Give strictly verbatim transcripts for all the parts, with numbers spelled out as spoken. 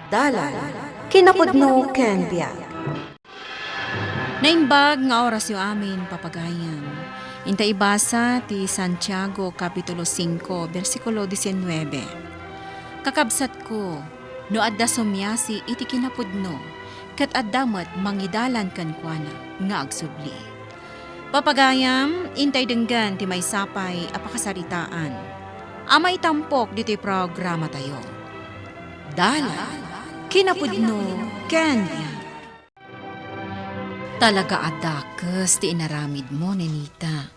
Dalan, kinapudno ken biag. Naimbag nga orasyo amin, papagayam. Inta ibasa ti Santiago, Kapitulo singko, bersikulo disinnuebe. Kakabsatko, no adda sumiasi iti kinapudno, ket adda met mangidalan kenkuana nga agsubli. Papagayam, intay denggen ti maysa pay a pakasaritaan a maitampok ditoy programatayo. Dalan, kinapudno, ken biag. Talaga a dakes ti inaramidmo, Nenita.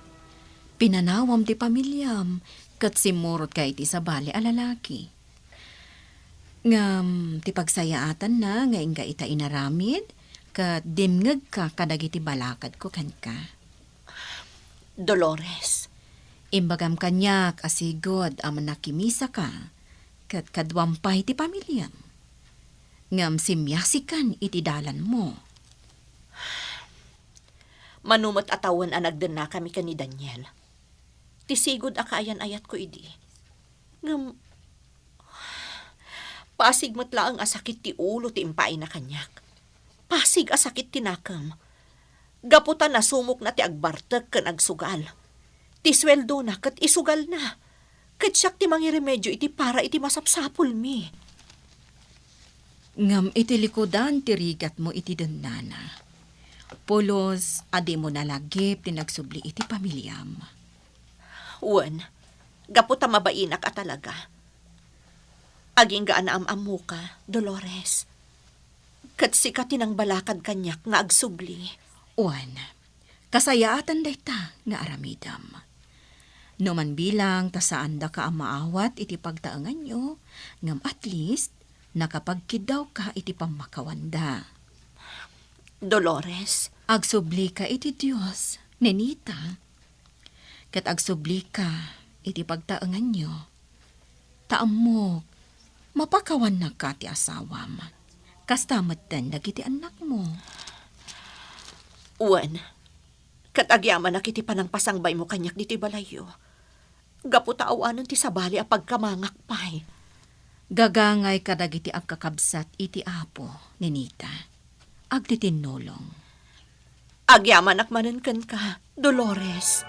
Pinanawam ti pamiliam, ket simmurotka iti sabali a lalaki. Ngem ti pagsayaatanna nga ingga ita inaramid, ket dimngegka kadagiti balakadko kenka. Dolores. Imbagam kaniak a sigud a manakimisaka, ket kaduam pay ti pamiliam. Ngem simiasikan iti dalanmo. Mano met a tawen a nagdennakami ken ni Daniel. Ti sigud a kaayan-ayatko idi. Ngem, pasig met laeng a sakit ti ulo ti impaayna kaniak. Pasig a sakit ti nakem. Gapu ta nasumokna ti agbartek ken agsugal. Ti sueldona ket isugalna. Ket siak ti mangiremedio iti para iti masapsapulmi. Ngem iti likudan ti rigatmo iti dennana, pulos a dimo nalagip ti nagsubli iti pamiliam. Wen, gapu ta mabainak a talaga. Agingga a naam-ammoka, Dolores. Ket sika ti nangbalakad kaniak nga agsubli. Wen, kasayaatan dayta nga aramidem. No man bilang ta saandaka a maawat iti pagtaenganyo, ngem at least, nakapagkiddawka iti pammakawanda. Dolores. Agsublika iti Dios, Nenita. Ket agsublika iti pagtaenganyo. Ta ammok, mapakawannaka ti asawam. Kasta metten dagiti annakmo. Wen, ket agyamanak iti panangpasangbaymo kaniak ditoy balayyo. Gapu ta awanen ti sabali a pagkamangak pay. Gagangay kadagiti agkakabsat iti Apo, Nenita. Agtitinnulong. Agyamanak manen kenka, Dolores.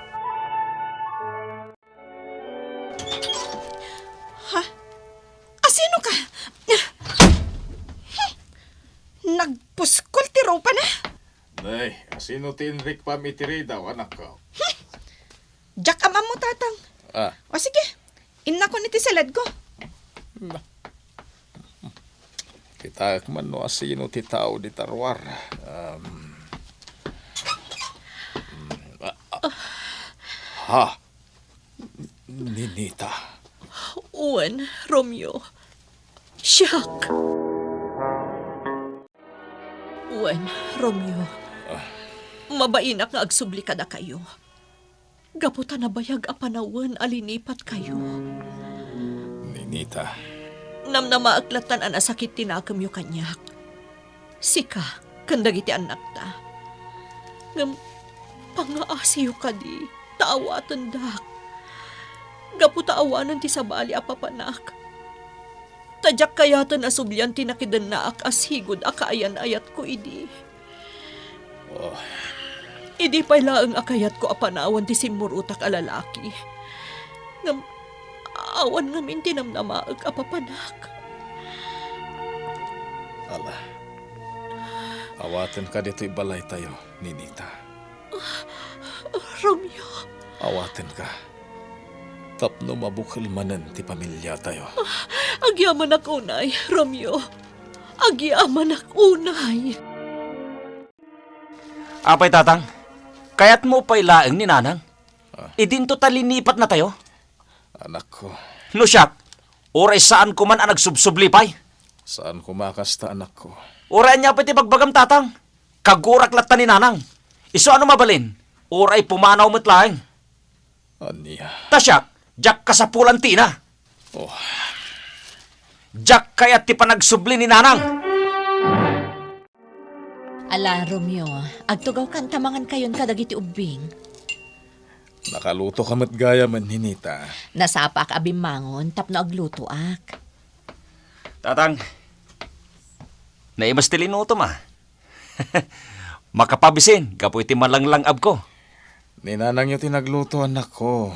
Ha? Asino ka? Nagpuskol ti rupana? Nay, asino ti inrikpam iti ridaw, anakko? Diak am-ammo, Tatang. Ah. O sige, innakon iti saladko. Na. Kitaek man no asino ti tao dita ruar. Um, ah, ah. Ha? Ninita. Wen, Romeo. Siak. Wen, Romeo. Ah. Mabainak nga agsubli kadakayo. Gapu ta nabayag a panawen a linipatkayo. Ninita. Namnamaek lattan a nasakit ti nakemyo kaniak. Sika ken dagiti annakta. Ngem pangngaasiyo kadi ta awatendak. Gapu ta awanen ti sabali a papanak. Ta diak kayaten a sublian ti nakidennaak a sigud a kaayan-ayatko idi. Oh. Idi pay laeng a kayatko a panawan ti simmurotak a lalaki. Ngem, awan ngamin ti namnamaek a papanak. Ala. Awatenka ditoy balaytayo, Ninita. Romeo. Awatenka. Tapno mabukel manen ti pamiliatayo. Agyamanak unay, Romeo. Agyamanak unay. Apay, Tatang, kayatmo pay laeng ni Nanang? Ah. Idinto ta linipatnatayo? Anakko. No siak, uray saan ko man a nagsubsubli pay. Saan ko makasta, anakko. Uray ania pay ti bagbagam, Tatang? Kagurak latta ni Nanang. Isu a no mabalin, uray pumanaw met laeng. Ania? Ta siak, diak kasapulan ti ina. Oh. Diak kayat ti panagsubli ni Nanang. Ala, Romeo, agtugawkan ta mangankayon kadagiti ubbing. Nakalutoka met gayam, Ninita. Nasapaak a bimmangon tapno aglutoak. Tatang, Naimas ti linutom, a. Makapabisin gapu iti malanglang-abko. Ni nanangyo ti nagluto, anakko.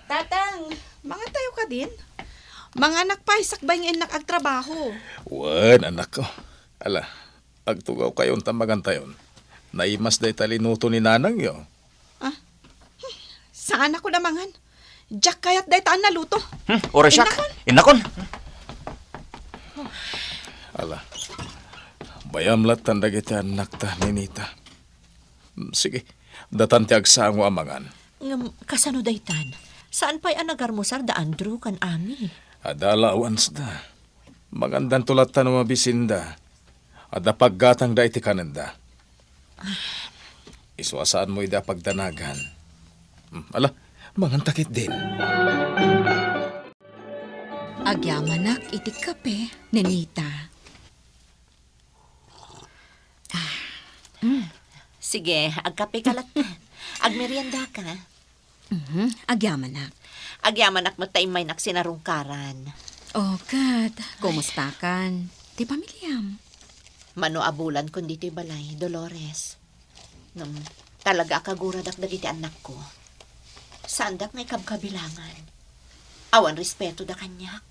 Tatang, mangantayo kadin? Manganak pay sakbay nga innak agtrabaho. Wen, anakko. Ala, agtugawkayon ta mangantayon. Naimas dayta linuto ni nanangyo. Ah, saan ako namangan? Diak kayat dayta a naluto. Hmm, oras siak. Innakon. Innakon. Ala, bayam lattan dagiti annakta, Ninita. Hmm, sige, datan ti agsango a mangan. Ngem, kasano daytan? Saan pay a nagarmusar da Andrew ken Ami? Adda allowance da. Mangandanto latta no mabisinda. Adda paggatangda iti kanenda. Isu a saanmo ida a pagdanagan. Hmm, ala, manganta ketdin. Agyamanak iti kape, Nenita. Ah, mm. Sige, agkape ka latta. Agmerienda ka. Mhm, agyamanak. Agyamanak met ta immaynak sinarungkaran. O, ket, kumustakan ti pamiliam? Mano a bulankon ditoy balay, Dolores. Ngem, talaga a kaguradak dagiti annakko. Saandak nga ikabkabilangan. Awan respetoda kaniak.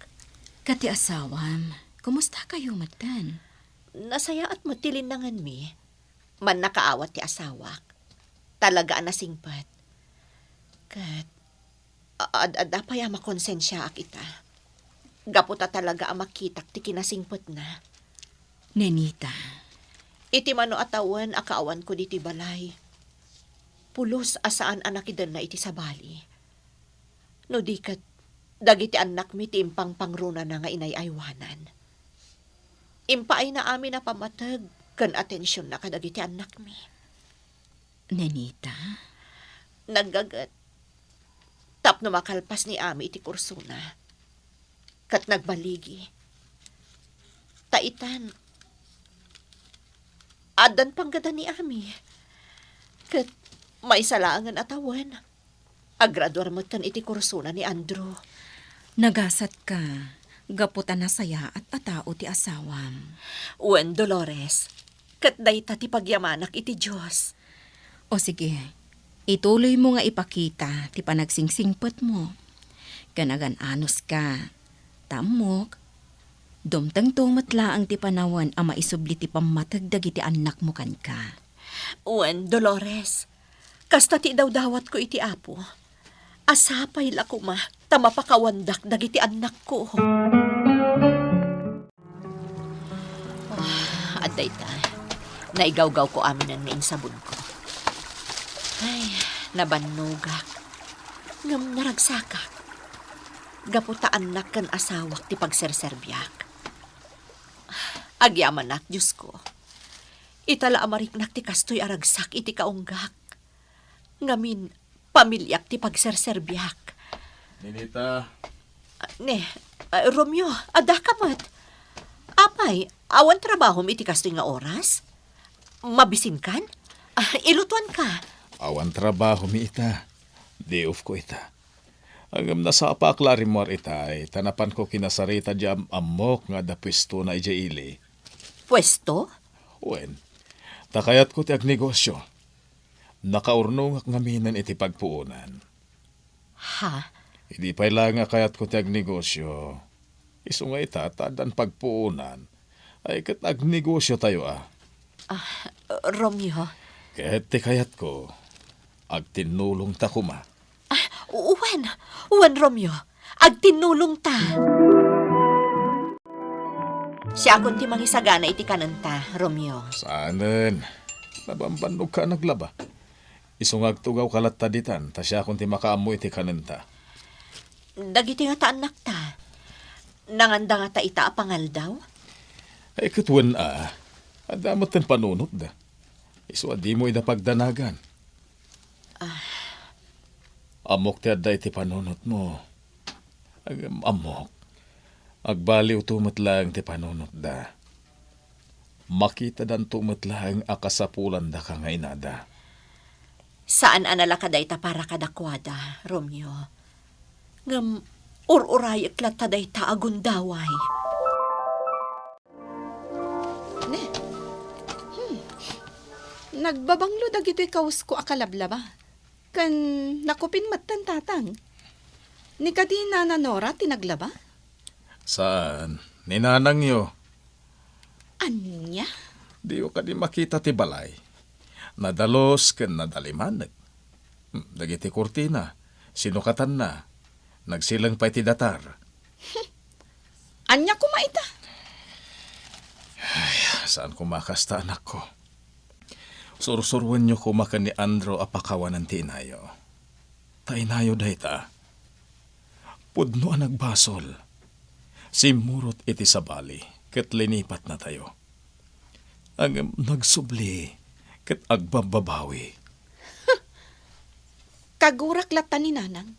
Ket ti asawam, kumustakayo metten? Nasayaat met ti linnanganmi. Mannakaawat ti asawak. Talaga a nasingpet. Ket, a-, ad-, adda pay a makonsensiaak ita. Gapu ta talaga a makitak ti kinasingpetna. Nenita. Iti mano a tawen a kaawanko ditoy balay, pulos a saan a nakidenna iti sabali. No di ket, dagiti annakmi ti impangpangrunana nga inay-aywanan. Impaayna amin a pammateg ken atensionna kadagiti annakmi. Nenita? Naggaget. Tapno makalpas ni Ami iti kursona. Ket nagbaligi. Ta itan, addan panggada ni Ami. Ket maysa laengen a tawen, agraduar metten iti kursona ni Andrew. Nagasatka, gapu ta nasayaat a tao ti asawam. Wen, Dolores, ket dayta ti pagyamanak iti Dios. O sige, ituloymo nga ipakita ti panagsingsingpetmo. Ken agan-anoska. Ta ammok, dumtengto met laeng ti panawen a maisubli ti pammateg dagiti annakmo kenka. Wen, Dolores, kasta ti idawdawatko iti Apo. A sapay la koma ta mapakawandak dagiti annakko. Ah, adda ita. Naigawgawko aminen nga insabonko. Ay, nabannogak. Ngem naragsakak. Gapu ta annak ken asawak ti pagserserbiak. Agyamanak, Diosko. Ita la a mariknak ti kastoy a ragsak iti kaunggak. Ngamin, pamiliak ti pagserserbiak. Ninita. Ah, ne, ah, Romeo, addaka met. Apay, awan trabahom iti kastoy nga oras? Mabisinkan? Ah, ilutuanka. Awan trabahomi ita. Day off ko ita. Ngem nasapaak la a rimmuar itay, ta napanko kinasarita diay am-ammok nga adda puestona idiay ili. Puesto? Wen, ta kayatko ti agnegosio. Nakaurnongak ngaminen iti pagpuonan. Ha? Idi pay laeng a kayatko ti agnegosio, isu nga ita ta addan pagpuonan, ay ket agnegosiotayo a. Ah, Romeo. Ket ti kayatko, agtinnulongta koma. Ah, wen, wen, Romeo, agtinnulongta. Siakon ti mangisagana iti kanenta, Romeo. Saanen. Nabambannogka a naglaba. Isu nga agtugawka latta ditan, ta siakon ti makaammo iti kanenta. Dagiti ngata annakta, nanganda ngata ita a pangaldaw? Ay, ket wen a, adda metten panunotda. Isu a dimo ida pagdanagan. Ah. Ammok ti adda iti panunotmo. Ngem ammok, agbaliwto met laeng ti panunotda. Makitadanto met laeng a kasapulandaka nga inada. Saan a nalaka dayta para kadakuada, Romeo. Ngem ur-urayek latta dayta a gundaway. Nagbabanglo dagitoy kawesko a kalablaba. Ken nakupin metten, Tatang. Ni kadi Nana Nora ti naglaba? Saan. Ni nanangyo. Ania? Diyo kadi makita ti balay? Nadalus ken nadalimanek. Hmm, dagiti kurtina, sinukatanna, nagsileng pay ti datar. Ania koma ita? Ay, saan koma kasta, anakko. Sursuruenyo koma ken ni Andrew a pakawanen ti inayo. Ta inayo dayta. Pudno a nagbasol. Simmurot iti sabali ket linipatnatayo. Ngem nagsubli ket agbabbabawi. Kagurak latta ni Nanang.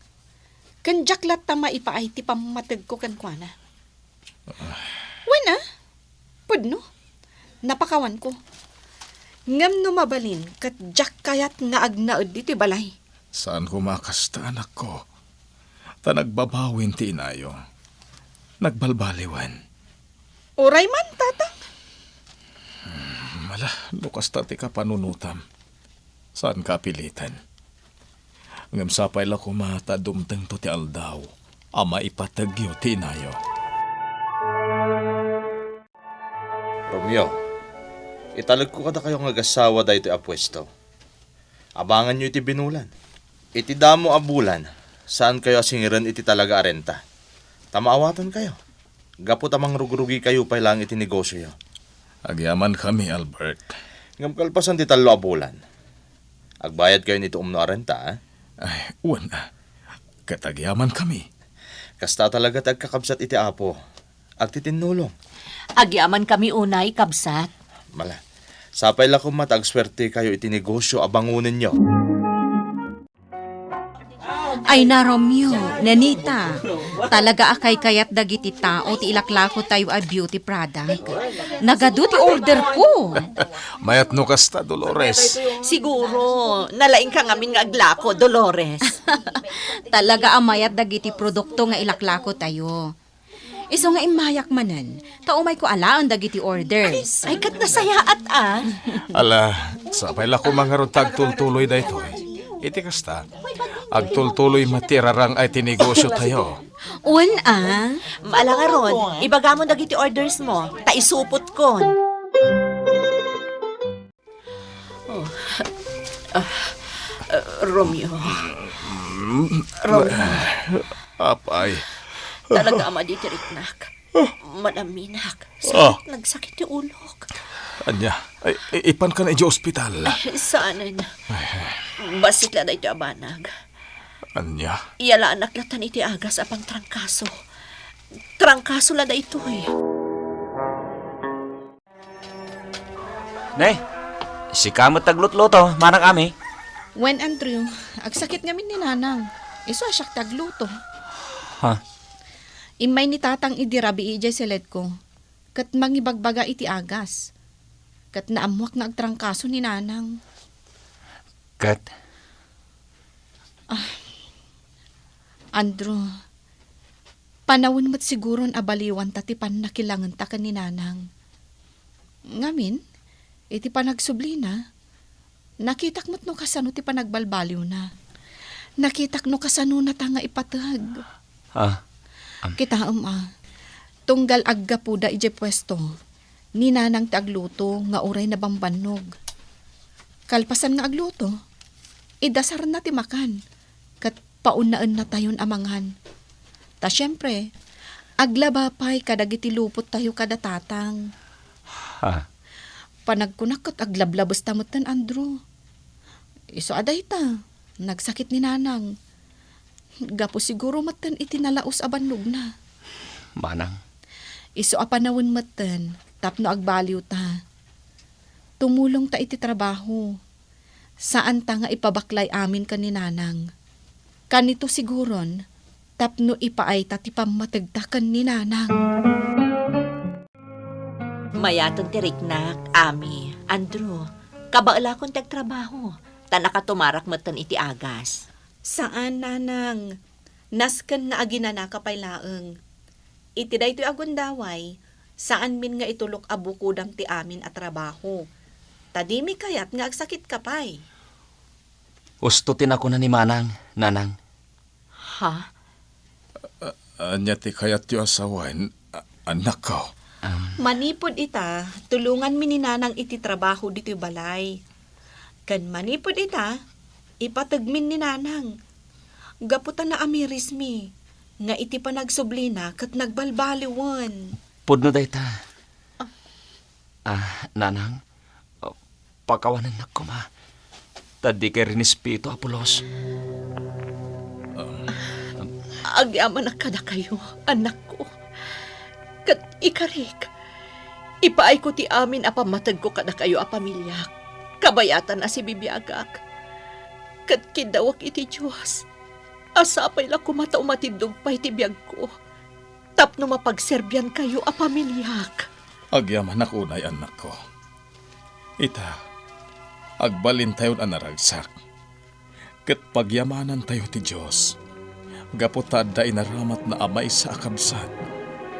Ken diak latta maipaay ti pammategko kenkuana. Wen a, pudno. Napakawanko. Ngem no mabalin, ket diak kayat nga agnaed ditoy balay. Saan koma kasta, anakko. Ta nagbabawin ti inayo. Nagbalbaliwen. Uray man, Tatang. Hmm, ala, no kasta ti kapanunotam, saanka a piliten. Ngem sapay la koma ta dumtengto ti aldaw a maipategyo ti inayo. Romeo, italekko kadakayo nga agassawa daytoy a puesto. Abanganyo iti binulan. Iti damo a bulan, saankayo a singiren iti talaga a renta. Ta maawatankayo. Gapu ta mangrugrugikayo pay laeng iti negosioyo. Agyamankami, Albert. Ngem kalpasan ti tallo a bulan, agbayadkayon iti umno a renta, a? Ay, wen a. Ket agyamankami. Kasta talaga ti agkakabsat iti Apo. Agtitinnulong. Agyamankami unay, kabsat. Mala. Sapay la koma ta agsuertekayo iti negosio a bangonenyo. Ay na, Romeo, Nenita, talaga a kaykayat dagiti tao ti ilaklakotayo a beauty product. Nagadu ti orderko. Mayat no kasta, Dolores. Siguro, nalaingka ngamin nga aglako, Dolores. Talaga a mayat dagiti produkto nga ilaklakotayo. Isu nga immayak manen, ta umayko alaen dagiti orders. Ay, ket nasayaat, a. Ala, sapay la koma ngarud ta agtultuloy daytoy. Iti kasta, agtultuloy met ti irarang-ay ti negosiotayo. Wen a. Maala ngarud, ibagamon dagiti orders mo, ta isupotkon. Oh. Ah, ah, Romeo. Mm. Romeo. Apay. Talaga a madi ti riknak. Madaminak. Sakit, nagsakit ti ulok. Ania? Ay, i-, ipankan idiay ospital. Ay, saanen. Ay. Bassit la daytoy a banag. Ania? Iyalaanak latta iti agas a pangtrangkaso. Trangkaso la daytoy. Ne, sika met ti aglutluto, Manang Ami? Wen, Andrew, agsakit ngamin ni Nanang. Isu a siak ti agluto. Ha? Immay ni Tatang idi rabii idiay seledko, ket mangibagbaga iti agas. Ket naammoak nga agtrangkaso ni Nanang. Ket? Ah, Andrew, panawen met siguron a baliwanta ti pannakilangenta ken ni Nanang. Ngamin, iti panagsublina, nakitak met no kasano ti panagbalbaliwna. Nakitak no kasanonata nga ipateg. Ah, am. Kitaem a, tunggal aggapuda idiay puesto, ni Nanang ti agluto nga uray nabambannog. Kalpasan nga agluto, idasarna ti makan, ket paunnaennatayon a mangan. Ta siempre, aglaba pay kadagiti lupottayo kada Tatang. Ha? Panagkunak ket aglablabesta metten, Andrew. Isu a dayta, nagsakit ni Nanang. Gapu siguro metten iti nalaus a bannogna. Manang. Isu a panawen metten tapno agbaliwta. Tumulongta iti trabaho. Saanta nga ipabaklay amin ken ni Nanang. Kanito siguron, tapno ipaayta ti pammategta ken ni Nanang. Mayaten ti riknak, Ami. Andrew, kabaelakon ti agtrabaho, ta nakatumarak metten iti agas. Saan, Nanang. Nasken nga aginanaka pay laeng. Iti daytoy a gundaway, Saanmin nga itulok a bukodam ti amin a trabaho. Ta dimi kayat nga agsakitka pay. Usto ti nakuna ni Manang, Nanang. Ha? A-, ania ti kayatyo a sawen, a-, annakko? Am. Manipud ita, tulonganmi ni Nanang iti trabaho ditoy balay. Ken manipud ita, ipategmin ni Nanang. Gapu ta naamirismi nga iti panagsublina ket nagbalbaliwen. Pudno dayta. Ah, Nanang, ah, pakawanennak koma. Ta dikay rinespeto a pulos. Agyamanak kadakayo, annakko. Ket ikarik, ipaayko ti amin a pammategko kadakayo a pamiliak. Kabayatan a sibibiagak. Ket kiddawek iti Dios a sapay la koma ta umatiddog pay ti biagko tapno mapagserbiankayo a pamiliak. Agyamanak unay, annakko. Ita, agbalintayon a naragsak, ket pagyamanantayo ti Dios, gapu ta adda inaramatna a maysa a kabsat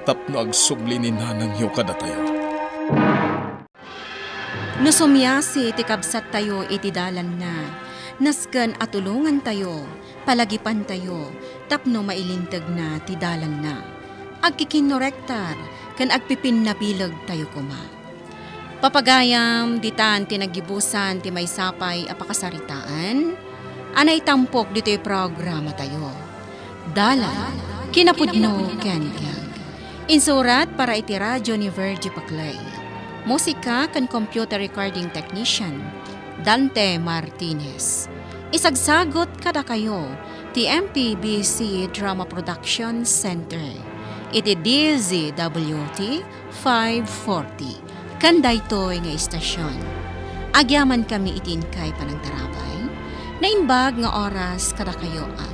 tapno agsubli ni nanangyo kadatayo. No sumiasi ti kabsattayo iti dalanna, nasken a tulongantayo, palagipantayo, tapno mailintegna ti dalanna. Agkikinnorektar ken agpipinnabilegtayo koma. Papagayam, ditan ti naggibusan ti maysa pay a pakasaritaan a naitampok ditoy programatayo. Dalan, kinapudno ken biag. Insurat para iti radyo ni Virgie Paclay. Musika ken computer recording technician, Dante Martinez. Isagsagut kadakayo ti M P B C Drama Production Center iti D Z W T five forty. Ken daytoy nga istasion, agyamankami iti inkay panangtarabay. Naimbag nga oras kadakayo a